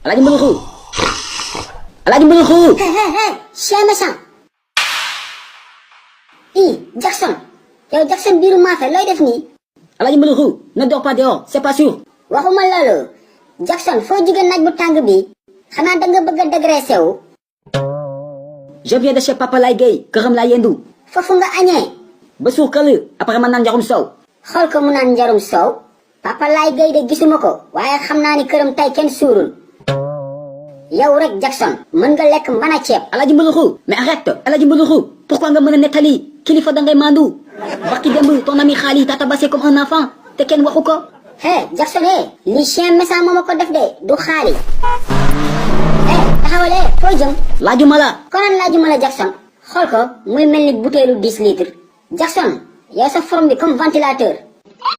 Alaaji Mbuluxu Alaaji Mbuluxu. Hé, chien méchant. Jackson. Yow Jackson biiru maafe looy def nii. Alaaji Mbuluxu, ne dors pas dehors, c'est pas sûr. waxuma loolu. Jackson foo jóge naaj bu tàng bi. xanaa danga bëgg a dégraissé wu. Je viens de chez Papa Laye Gueye, këram laa yendu. foofu nga añee. ba suur këll après ma naan njarum soow. xool ko mu naan njarum soow. Papa Laye Gueye de gisuma ko. waaye xam naa ni këram tey kenn suurul. yow rek Jackson. mën nga lekk mbana ceeb. Alaaji Mbuluxu, mais arrête. Alaaji Mbuluxu, pourquoi nga mën a nettali kilifa dangay mandu. barki démb ton ami Xaali t'a tabassé comme un enfant te kenn waxu ko. Jackson li chien méchant moo ma ko def de du Xaali. taxawalee foo jëm. laajuma la. konoon laajuma la Jackson. xool ko muy mel ni butéelu 10 litres. Jackson yow sa forme bi comme ventilateur.